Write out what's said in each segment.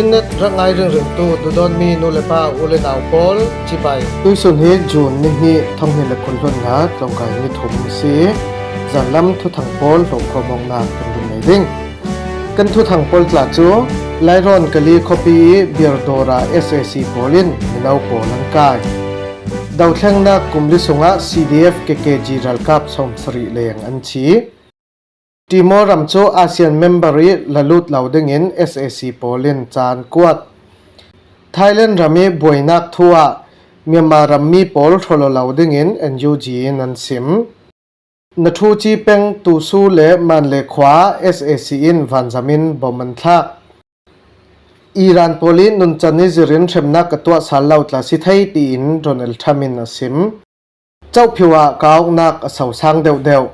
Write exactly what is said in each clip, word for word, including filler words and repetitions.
Net rak ngai ringringtu duhdawtmi nu le pa, u le nau pawl, cibai. Tuisun hi June ni hnih, thonghnih le kul hluan nga, tlawngkai ni thum a si. Zanlam thuthang pawl hlawm khawm awknak kan run ngei ding. Kan thuthang pawl tla cu Lairawn Kali khuapi i Biardawr ah S A C pawl in mino pawl an kai. Dothlengnak kum li sungah C D F K K G ralkap sawmsarih leng an thi. Timor ram cu ASEAN member i la lut lo dingin S A C pawl in ca an kuat. Thailand ram i buainak thu ah Myanmar rammi pawl hrawlawh lo dingin N U G in an sim. Nathuchi peng Tusu le Manle khua S A C in vanzam in bom an thlak. Iran pawl i nuncan i zirin hremnak ka tuah sal lo tla si thei, tiin Donald Trump in a sim. Cohphiu ah ka awknak a sosang deuhdeuh.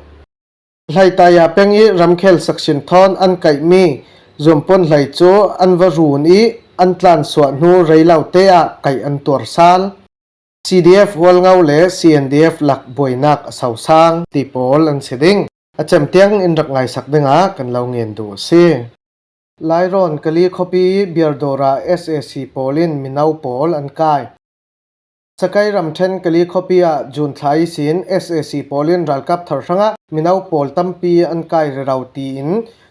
Hlaitaya peng i ramkhel saksin thawn an kaihmi zuampuan hlei cu an va run i an tlansuah hnu rei lo te ah kaih an tuar sal. C D F Hualngo le C N D F lak buainak a sosang ti pawl an si ding. A cem tiang in rak ngaisak dingah kan lo ngen duh a si. Lairawn Kali khuapi Biardawr ah S A C pawl in mino pawl an kai. Sakai ramṭhen Kali khuapi ah June thla ihsin S A C pawl in ralkap thar hrangah mino pawl tampi an kai rero tiin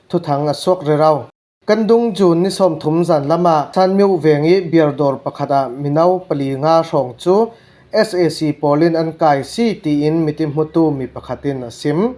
thuthang a suak rero. Kan dung June ni sawmthum zanlam ah Sanmyo veng i Biardawr pakhat ah mino pali nga hrawng cu S A C pawl in an kai si, tiin miti hmutu mi pakhat in a sim.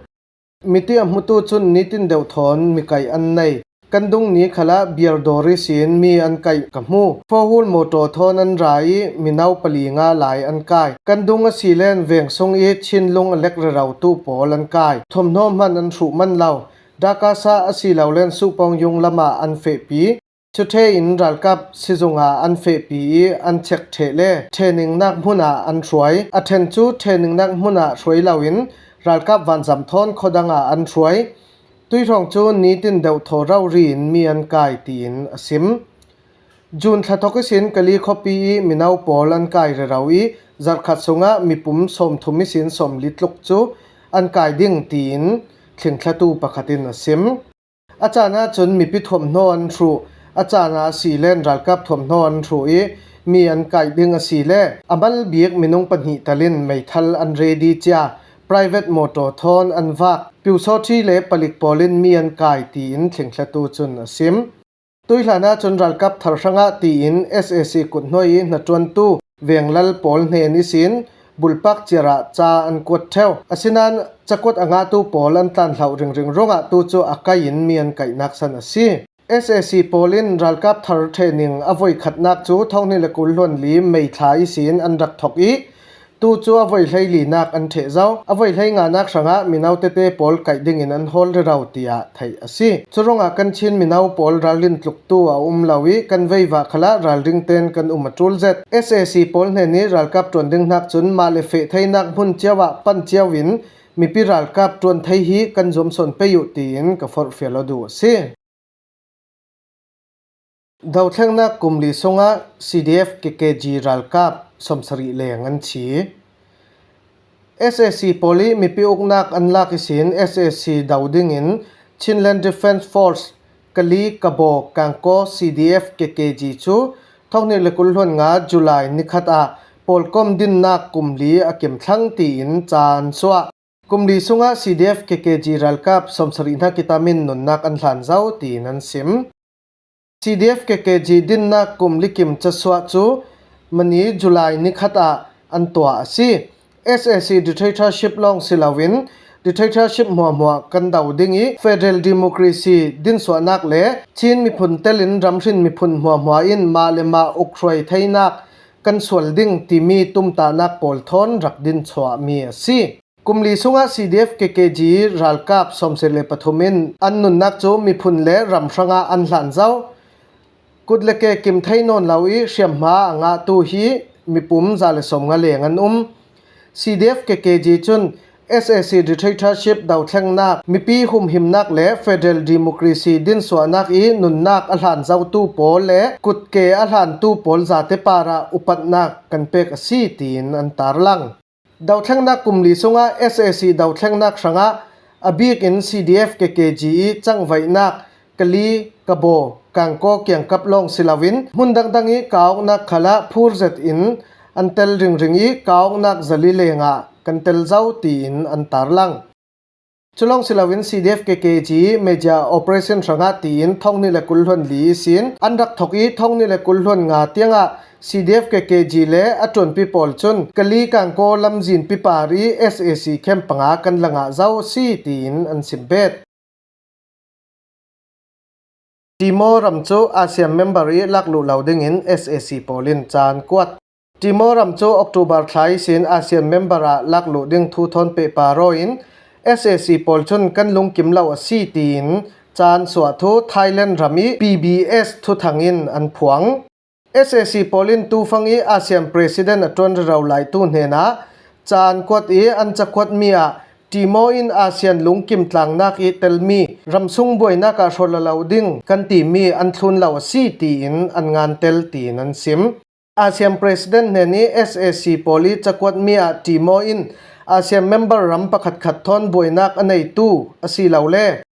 Miti a hmutu cun nitin deuh thawn mi kaih an nei. Kan dung ni khalah Biardawr ihsin mi an kaih ka hmu. Four wheel motor thawn an ra i mino pali nga lai an kai. Kan dung a si len veng sung i thinlung a lek rerotu pawl an kai. Thuamhnaw hman an hruh man lo. Dakasa a si lo len Suhpawng yung lamah an fehpi. Cu ṭhe in ralkap sizung ah an fehpi i an chek ṭheh le ṭheningnak hmun ah an hruai. A ṭhen cu ṭheningnak hmun ah hruai loin ralkap vanzam thawn khuadang ah an hruai. Tuihrawng cu nitin deuh thaw rori in mi an kai, tiin a sim. June thla thawk ihsin Kali khuapi i mino pawl an kai rero i zarhkhat sungah mipum sawmthum ihsin sawmli tluk cu an kai ding, tiin thlingthlatu pakhat in a sim. A caan ahcun mipi thuamhnaw an hruh. A caan ah a si len ralkap thuamhnaw an hruh i mi an kaih ding a si le a mal bik minung pahnih tal in meithal an ready cia private motor thawn an vak. Pyusawṭhi le palik pawl in mi an kai, tiin thlingthlatu cun a sim. Tuihlan ahcun ralkap thar hrangah tiin S A C kut hnuai i hnaṭuantu venglal pawl hnen ihsin bulpak ciar ah ca an kuat ṭheu. Asinain cakuat a ngahtu pawl an tlanhloh ringring ruangah tu cu a kai in mi an kaihnak san a si. S A C pawl in ralkap thar ṭhehning a voikhatnak cu thonghnih le kul hluan li May thla ihsin an rak thawk i, tu cu a voi hleilinak an ṭheh zo. A voi hleinganak hrangah mino tete pawl kaih dingin an hawl rero, tiah theih a si. Cu ruangah kan Chin mino pawl ralrin tluktu a um lo i, kan veivah khalah ralring tein kan um a ṭul zet. S A C pawl hnen i ralkap ṭuan ding hnak cun mah le feh theinak hmun cio ah pan cio in mipi ralkap ṭuan thei hi kan zuam sawn pei uh, tiin ka forhfial aw duh a si. Dothlengnak kum li sungah C D F K K G ralkap sawmsarih leng an thi. S A C pawl i mipi uknak an lak ihsin S A C do dingin Chinland Defence Force, Kali, Kabaw, Kangkaw, C D F K K G cu thonghnih le kul hluan nga July nikhat ah pawlkom dinnak kum li a kim thlang, tiin ca an suah. Kum li sungah C D F K K G ralkap sawmsarih hna kitam in nunnak an hlan zo, tiin an sim. C D F K K G dinnak kum li kim casuah cu mani July nikhat ah an tuah a si. S A C dictatorship lawng si loin dictatorship hmuahhmuah kan do ding i federal democracy dinsuahnak le Chin miphun telin ramhrin miphun hmuahhmuah in mah le mah ukhruai theinak kan sual ding timi tumtahnak pawl thawn rak din chuahmi a si. Kum li sungah C D F K K G ralkap sawmsarih le pathum in an nunnak cu miphun le ram hrangah an hlan zo. Kut le ke kim thei nawn lo i hriamhma a ngahtu hi mipum za le sawmnga leng an um. C D F K K G cun S A C dictatorship dothlengnak, mipi humhimnak le federal democracy dinsuahnak i nunnak a hlan zotu pawl le kutke a hlantu pawl zate parah upatnak kan pek a si, tiin an tarlang. Dothlengnak kum li sungah S A C dothlengnak hrangah a bik in C D F K K G i cangvaihnak Kali, Kabaw, Kangkaw kiangkap lawng si loin hmun dangdang ih ka awknak khalah phur zetin an tel ringring ih ka awknak zali lengah kan tel zo, tiin an tarlang. Culawng si loin C D F K K G media operation hrangah tiin thonghnih le kul hluan li ihsin an rak thok ih thonghnih le kul hluan nga tiangah C D F K K G le a ṭuanpi pawl cun Kali Kangkaw lamzinpi par ih S A C camp panga kan la ngah zo a si, tiin an sim bet. Timor ram cu ASEAN member ih lak luh lo dingin S A C pawl in caan kuat. Timor ram cu October thla ihsin ASEAN member ah lak luh ding thu thawn pehpar aw in S A C pawl cun kan lungkim lo a si, tiin caan suah thu Thailand ram ih P B S thuthang in an phuang. S A C pawl in tufang ih ASEAN President a ṭuan rero laitu hnenah caan kuat ih an cakuatmi ah Timor in ASEAN lungkim tlangnak ih telmi ramsung buainak ah hrawlalo ding kan timi an thlun lo a si, tiin an ngan tel, tiin an sim. ASEAN President hnen ih S A C pawl ih cakuatmi ah Timor in ASEAN member ram pakhatkhat thawn buainak a neitu asilole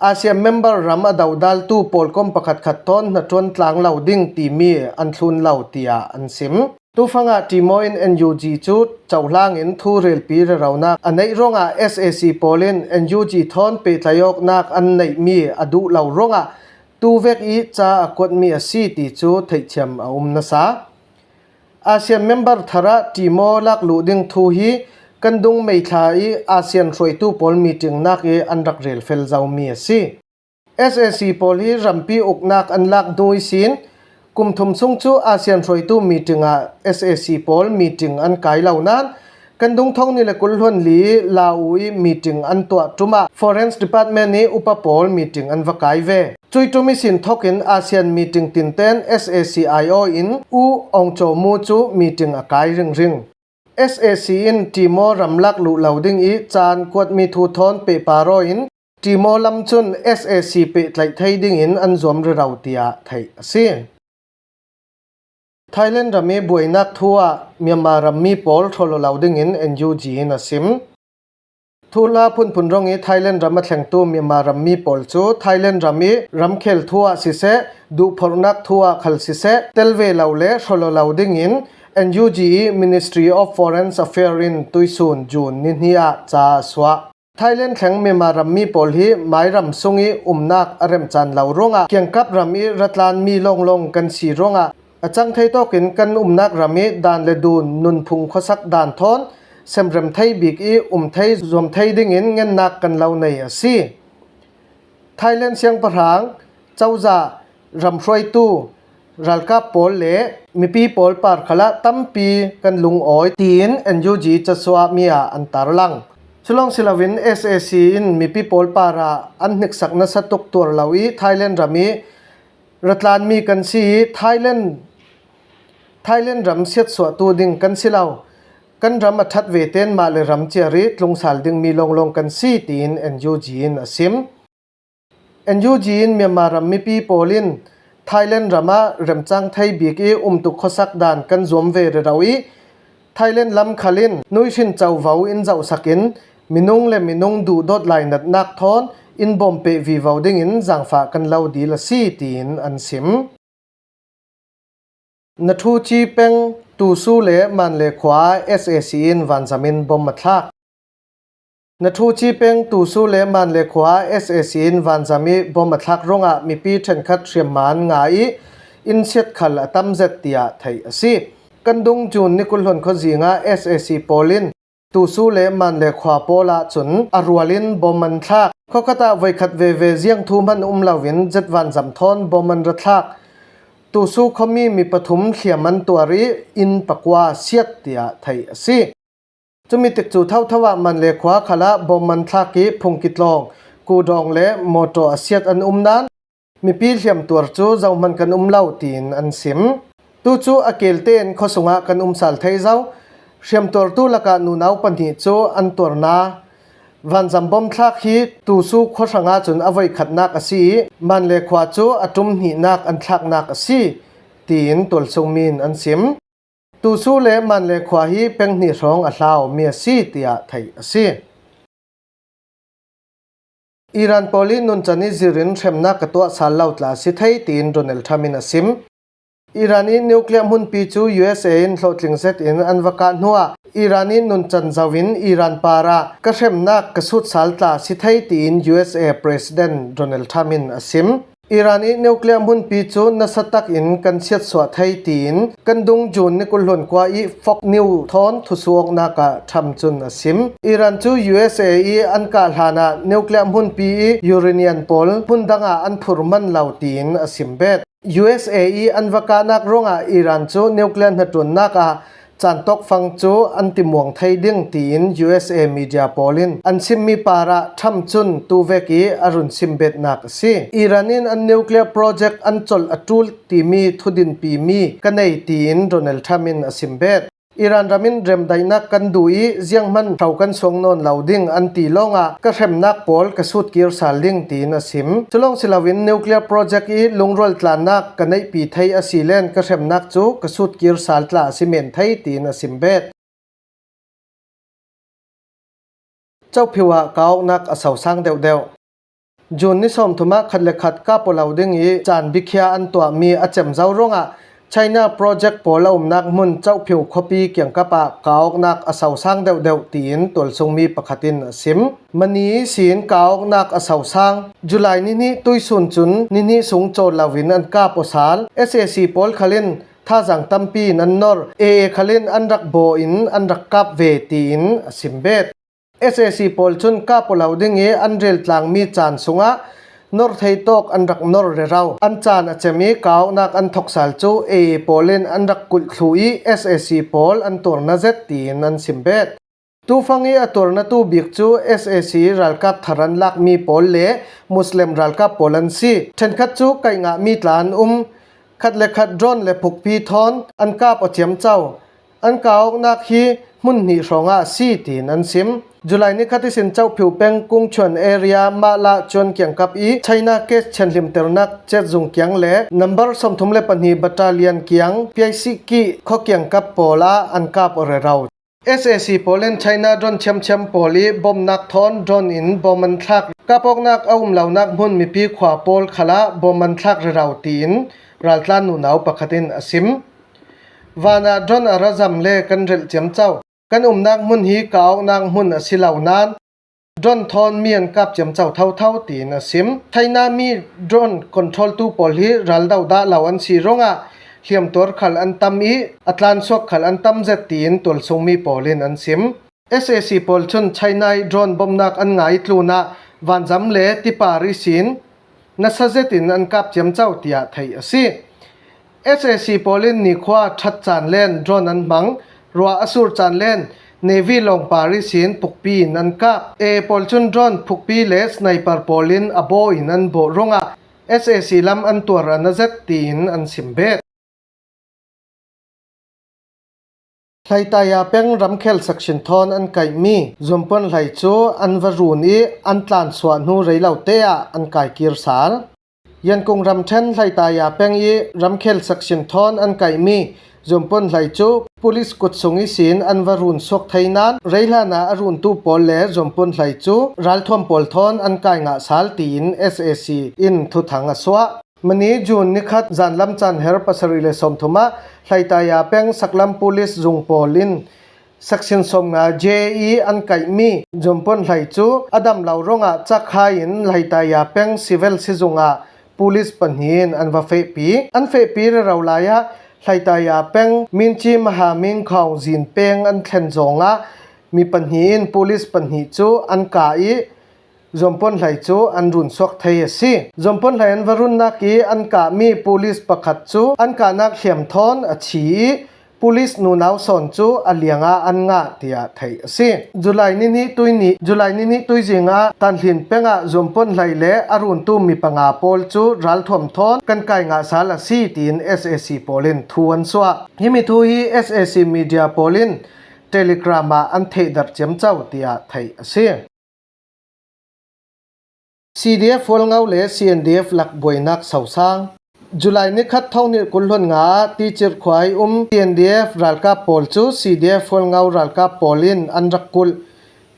ASEAN member ram a dodaltu pawlkom pakhatkhat thawn hnaṭuan tlang lo ding timi an thlun lo, tiah an sim. Tufangah Timor in N U G cu cohlang in thu relpi reronak a neih ruangah S A C pawl in N U G thawn pehtlaih awknak an neihmi a duh lo ruangah tuvek ih ca a kuatmi a si ti cu theihthiam a um nasa. ASEAN member thar ah Timor lak luh ding thu hi kan dung May thla ih ASEAN hruaitu pawl meeting nak ih an rak relfel zomi a si. S A C pawl hi rampi uknak an lak hnu ihsin kum thum sung cu ASEAN hruaitu meeting ah S A C pawl meeting an kai lo nain kan dung thonghnih le kul hluan li Lau ih meeting an tuah ṭum ah Foreign Department ih upa pawl meeting an va kai ve. Cui ṭum ihsin thokin ASEAN meeting tinten S A C aiawh in U Aung Kyaw Moe cu meeting a kai ringring. S A C in Timor ram lak luh lo ding ih caan kuatmi thu thawn pehpar aw in Timor lam cun S A C pehtlaih thei dingin an zuam rero, tiah theih a si. Thailand ram ih buainak thu ah Myanmar rammi pawl hrawlh lo dingin N U G in a sim. Thuhla phunphun rong ih Thailand ram a thlengtu Myanmar rammi pawl cu Thailand ram ih ramkhel thu ah siseh, duhphorhnak thu ah khal siseh, tel ve lo le hrawlh lo dingin N U G ih Ministry of Foreign Affairs in tuihsun June ni hnih ah ca a suah. Thailand thleng Myanmar rammi pawl hi mairam sung ih umnak a remh caan lo ruangah kiangkap ram ih ratlanmi lawnglawng kan si ruangah a cang thei tawkin kan umnak ram ih dan le dun nunphung khuasak dan thawn semrem thei bik ih um thei zuam thei dingin ngennak kan lo nei a si. Thailand siangpahrang, cozah, ramhruaitu, ralkap pawl le mipi pawl par khalah tampi kan lungawi, tiin N U G casuahmi ah an tarlang. Culawng si loin S A C in mipi pawl parah an hniksak nasa tuk tuar lo ih Thailand ram ih ratlanmi kan si ih Thailand, Thailand ram siatsuahtu ding kan si lo. Kan ram a ṭhat ve tein mah le ram ciar ih tlungsal dingmi lawnglawng kan si, tiin N U G in a sim. N U G in Myanmar ram mipi pawl in Thailand ram ah remcang thei bik ih umtuk khuasak dan kan zuam ve rero ih Thailand lam khal in nuihrin covo in zohsak in minung le minung duhdawt lainatnak thawn in bawm peh vivo dingin zaangfah kan lo dil a si, tiin an sim. Nathuchi peng Tusu le Manle khua ah S A C in vanzam in bom a thlak. Nathuchi peng Tusu le Manle khua ah S A C in vanzam ih bom a thlak ruangah mipi ṭhenkhat hriamman nga ih inn siat khal a tam zet, tiah theih a si. Kan dung June ni kul hluan khuazing ah S A C pawl in Tusu le Manle khua pawl ah cun a rual in bom an thlak. Khuakhat ah voikhat veve ziang thu hman um loin jet vanzam thawn bom an ra thlak. Tusu khuami mi pathum hliam an tuar ih inn pakua siat, tiah theih a si. Cumi tikcu thotho ah Manle khua khalah bom an thlak ih phungki tlawng, kudawng le mawṭaw a siat an um nain mipi hliamtuar cu zohman kan um lo, tiin an sim. Tu cu a kelte in khuasung ah kan um sal thei zo. Hriamtuartu lakah nunau pahnih cu an tuarna vanzam bom thlak hi Tusu khua hrangah cun a voikhatnak a si ih Manle khua cu a ṭum hnihnak an thlaknak a si, tiin tualsungmi in an sim. Tusu le Manle khua hi peng hnih hrawng a hla awmi a si, tiah theih a si. Iran pawl i nuncan i zirin hremnak ka tuah sal lo tla a si thei, tiin Donald Trump in a sim. Iran i nuclear hmunpi cu U S A in hlawhtling zetin an va kah hnuah Iran i nuncan zoin Iran parah ka hremnak ka sut sal tla a si thei, tiin U S A President Donald Trump in a sim. Iran i nuclear hmunpi cu nasa takin kan siatsuah thei, tiin kan dung June ni kul hluan kua i Fox News thawn thusuh awknak ah Trump cun a sim. Iran cu U S A i an kah hlanah nuclear hmunpi i uranium pawl hmun dangah an phur man lo, tiin a sim bet. U S A i an va kahnak ruangah Iran cu nuclear hnaṭuannak ah caan tawkfang cu an timuang thei ding, tiin U S A media pawl in an simmi parah Trump cun tuvek i a run simbetnak a si. Iran in an nuclear project an colh a ṭul timi thudinpimi ka nei, tiin Donald Trump in a simbet. Iran ram in remdaihnak kan duh i zianghman hro kan suang nawn lo ding an ti lawngah ka hremnak pawl ka sutkir sal ding, tiin a sim. Culawng si loin nuclear project i lungrual tlannak ka neihpi thei a si len ka hremnak cu ka sutkir sal tla a si men thei, tiin a sim bet. Cohphiu ah kah awknak a sosang deuhdeuh. June ni sawmthum ah khat le khat kah paw lo ding i caan biakhia an tuahmi a cem zo ruangah China project pawl a umnak hmun Cohphiu khuapi kiangkap ah kah awknak a sosang deuhdeuh, tiin tualsungmi pakhat in a sim. Mani ihsin kah awknak a sosang. July ni hnih tuisun cun ni hnih sung cawl loin an kah paw sal. S A C pawl khal in thazaang tampi in an nor. A A khal in an rak baw in an rak kap ve, tiin a sim bet. S A C pawl cun kah paw lo ding i an rel tlangmi caan sungah nor thei tawk an rak nor rero. An caan a cem i kah awknak an thok sal cu A A pawl in an rak kulh thluh i S A C pawl an tuar na zet, tiin an sim bet. Tufang i a tuarnatu bik cu S A C ralkap thar an lakmi pawl le Muslim ralkap pawl an si. Ṭhenkhat cu kaih ngahmi tla an um. Khat le khat drone le phukpi thawn an kap aw ciamco. An kah awknak hi hmun hnih hrawngah a si, tiin an sim. July ni khat ihsin Cohphiu peng Kungchuan area Mahlah Cuan kiangkap i China case thianhlimternak cetzung kiang le number sawmthum le pahnih battalion kiang Piaisiki khua kiangkap pawl ah an kap aw rero. S A C pawl in China drone thiamthiam pawl i bawmnak thawn drone in bawm an thlak. Kap awknak a um lonak hmun mipi khua pawl khal ah bawm an thlak rero, tiin raltlan nunau pakhat in a sim. Van ah drone a ra zam le kan relh ciamco. Kan umnak hmun hi kah awknak hmun a si lo nain drone thawn mi an kap ciamco thotho, tiin a sim. China mi drone control tu pawl hi ral dodah lo an si ruangah hliamtuar khal an tam i a tlansuak khal an tam zet, tiin tualsungmi pawl in an sim. S A C pawl cun China i drone bawmnak an ngai tlunah vanzam le tipar ihsin nasa zetin an kap ciamco, tiah theih a si. S A C pawl in nikhua ṭhat caan len drone an hmang, ruah a sur caan len Navy lawngpar ihsin phukpi in an kap. A A pawl cun drone phukpi le sniper pawl in a baw in an bawh ruangah S A C lam an tuar a na zet, tiin an sim bet. Hlaitaia peng ramkhel section thawn an kaihmi zuampuan hlei cu an va run i an tlansuah hnu rei lo te ah an kai kir sal. Yankung ramṭhen Hlaitaia peng i ramkhel section thawn an kaihmi zuampuan hlei cu police kut sung ihsin an va run suak thei nain rei hlan ah a runtu pawl le zuampuan hlei cu ralthuam pawl thawn an kai ngah sal, tiin S A C in thuthang a suah. Mani June ni khat zanlam caan her pasarih le sawmthum ah Hlaitaia peng saklam police zung pawl in section sawmnga J i an kaihmi zuampuan hlei cu a dam lo ruangah cakkhai in Hlaitaia peng civil sizung ah police pahnih in an va fehpi. An fehpi rero lai ah Hlaitaia peng Minci Maha Ming Khawng zin peng an thlen zawng ah mi pahnih in police pahnih cu an kah i zuampuan hlei cu an run suak thei a si. Zuampuan hlei an va runnak i an kahmi police pakhat cu an kahnak hliam thawn a thi i police nunau sawn cu a liang ah an ngah, tiah theih a si. July ni hnih tui ni, July ni hnih tuizing ah Tanhlin peng ah zuampuan hlei le a runtu mi panga pawl cu ralthuam thawn kan kai ngah sal a si, tiin S A C pawl in thu an suah. Himi thu hi S A C media pawl in Telegram ah an thehdarh ciamco, tiah theih a si. C D F Hualngo le C N D F lak buainak sosang. July ni khat thonghnih kul hluan nga ah Ticir khua i um C N D F ralkap pawl cu C D F Hualngo ralkap pawl in an rak kulh.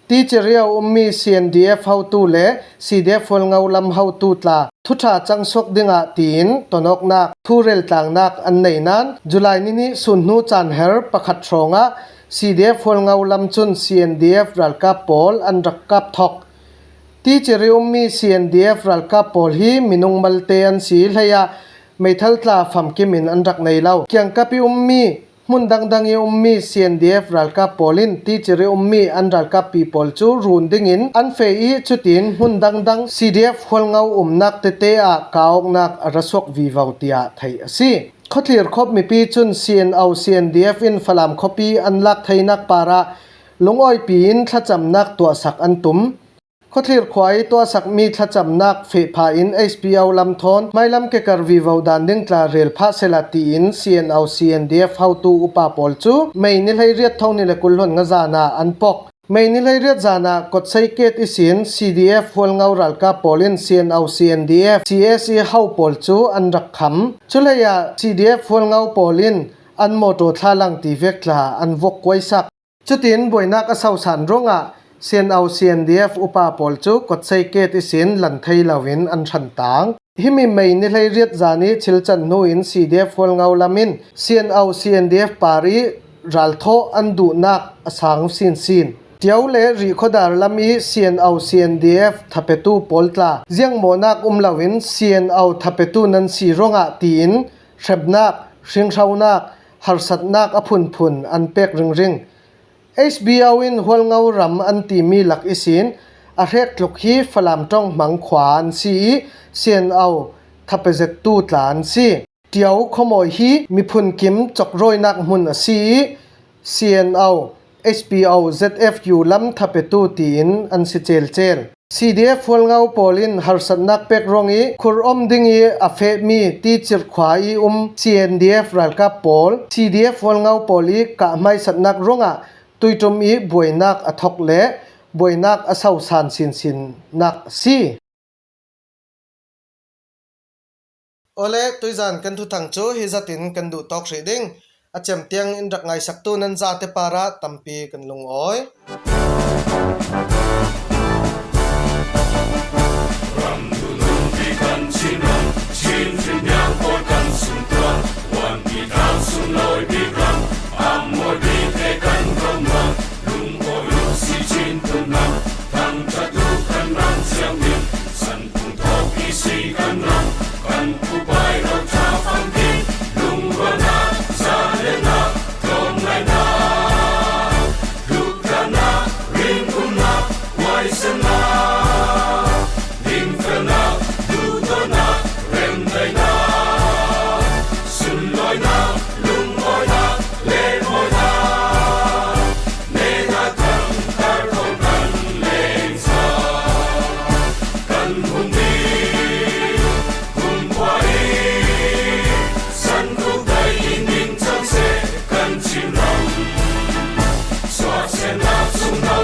Ticir i a ummi C N D F hotu le C D F Hualngo lam hotu tla thuṭha cangsuak dingah tiin tonawknak thureltlangnak an nei nain July ni nih sun hnu caan her pakhat hrawngah C D F Hualngo lam cun C N D F ralkap pawl an rak kap thawk. Ticir i ummi C N D F ralkap pawl hi minung malte an si i hleiah meithal tla famkim in an rak nei lo. Kiangkap i ummi, hmun dangdang i ummi C N D F ralkap pawl in Ticir i ummi an ralkappi pawl cu run dingin an feh i cutin hmun dangdang C D F Hualngo umnak tete ah kah awknak a ra suak vivo tiah theih a si. Khuathlir khawp mipi cun C N O C N D F in Falam khuapi an lak theinak parah lungawihpi in thlacamnak tuahsak an tum. Khuathlir khua i tuahsakmi thlacamnak feh pha in H P O lam thawn hmailam kekar vivo dan ding tla rel phah sehla tiin C N O C N D F hotu upa pawl cu May ni hleiriat thong hnih le kul hluan nga zan ah an pok. May ni hleiriat zan ah Kawtsei Ket ihsin C D F Hualngo ralkap pawl in C N O C N D F C S I ho pawl cu an rak kham. Culeiah C D F Hualngo pawl in an mawṭaw thlalang ti vek tla an vok kuaisak. Cutin buainak a sosan ruangah C N O C N D F upa pawl cu Kawtsei Ket ihsin lan thei loin an hran tang. Himi May ni hleiriat zan i thil can hnu in C D F Hualngo lam in C N O C N D F par i ralthawh an duhnak a sang sinsin. Tio le Rih khuadar lam i C N O C N D F thapetu pawl tla ziangmawhnak um loin C N O thapetu nan si ruangah tiin hremnak, hringhronak, harsatnak a phunphun an pek ringring. H B O in Hualngo ram an timi lak ihsin a hrek tluk hi Falam ṭong hmang khua an si i C N O thapezettu tla an si. Tio khuamawi hi miphun kim cawkrawinak hmun a si i C N O, H P O, Z F U lam thapetu tiin an si celcel. C D F Hualngo pawl in harsatnak pek ruang i khur om ding i a fehmi Ticir khua i um C N D F ralkap pawl C D F Hualngo pawl i kah hmaisatnak ruangah tuiṭum i buainak a thok le buainak a sosan sinsinnak a si. Awle, tuizan kan thuthang cu hi zatin kan duh tawk hrih ding. A cem tiang in rak ngaisaktu nan zate parah tampi kan lungawi. Ram duhnung bik kan Chin ram, Chin hrimhniang pawl kan sungkuan, uanpi tlang sunglawi bik ram, a mawi bik he kan romuan, lungawi uhsi Chin tum ram, thangṭhat uh kan ram siangin, san phung thawk ihsi kan ram, kan pupai lo ṭha famkim, lungrualnak, zalennak, tlawmngaihnak, hlukdannak, rinumnak, huaisennak, dingfelnak, duhdawtnak, remdaihnak, sunlawinak, lungawinak, lehmawinak, nehnak kan kar kho kan leng sa. Kan hung ding kumkhua i san khuk dai in ningcang seh kan Chin ram. Suaksennak sung no